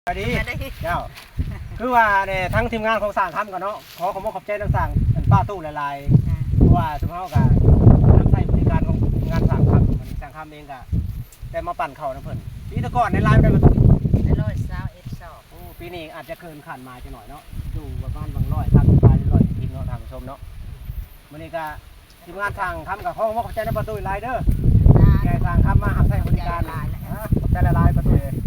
ສະບາຍດີ ສະບາຍດີ ເຈົ້າ ຄືວ່າແນ່ ທັງທີມງານຂອງຊ່າງຄຳກໍເນາະ ຂໍຂອບອົກຂອບໃຈນຳຊ່າງ ອັນ ປ້າຕູ້ຫຼາຍໆ ອ່າ ເພາະວ່າຊຸມເຮົາກໍນຳໃຊ້ບໍລິການຂອງທີມງານຊ່າງຄຳ ອັນນີ້ຊ່າງຄຳເອງກໍໄດ້ມາປັ່ນເຂົ້ານຳເພິ່ນ ປີແຕ່ກ່ອນໃນລາຍໄດ້ປະຕູ ໄດ້ຮ້ອຍຊາວເອັດຊອກ ໂອ້ ປີນີ້ອາດຈະເກີນຄາດໝາຍຈັກໜ້ອຍເນາະ ຢູ່ປະມານຫວ່າງຮ້ອຍສາມສິບປາຍ ຮ້ອຍສິບເນາະ ທ່ານຜູ້ຊົມເນາະ ມື້ນີ້ກໍ ທີມງານຊ່າງຄຳກໍຂໍຂອບໃຈນຳປາຕຸ້ຍຫຼາຍເດີ ທີ່ໃຫ້ຊ່າງຄຳມາຮັບໃຊ້ບໍລິການ ຂອບໃຈຫຼາຍໆ ປາຕຸ້ຍ